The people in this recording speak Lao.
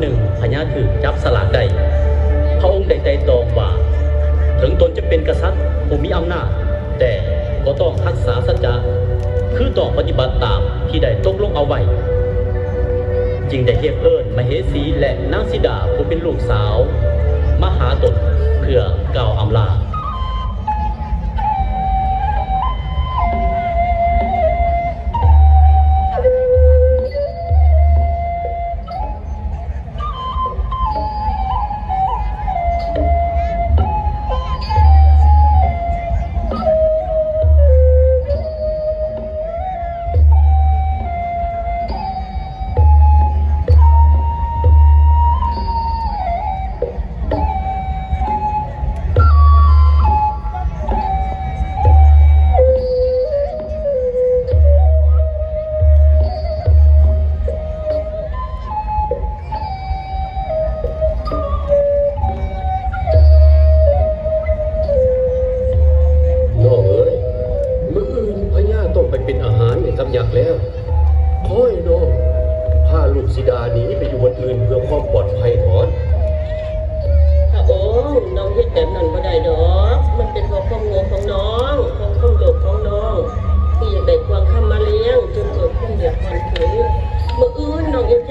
ໜຶ່ງ ພະຍາຖືກຈັບສະຫຼາກໄດ້ ພະອົງໄດ້ໄຕ່ຕອງວ່າ ເຖິງຕົນຈະເປັນກະສັດຜູ້ມີອຳນາດ ແຕ່ກໍຕ້ອງຮັກສາສັດຈະ ຄືຕ້ອງປະຕິບັດຕາມທີ່ໄດ້ຕົກລົງເອົາໄວ້ ຈຶ່ງໄດ້ຮຽກເອີ້ນມະເຫສີ ແລະ ນາງສີດາຜູ້ເປັນລູກສາວ ມາຫາຕົນເພື່ອກ່າວອຳລາ.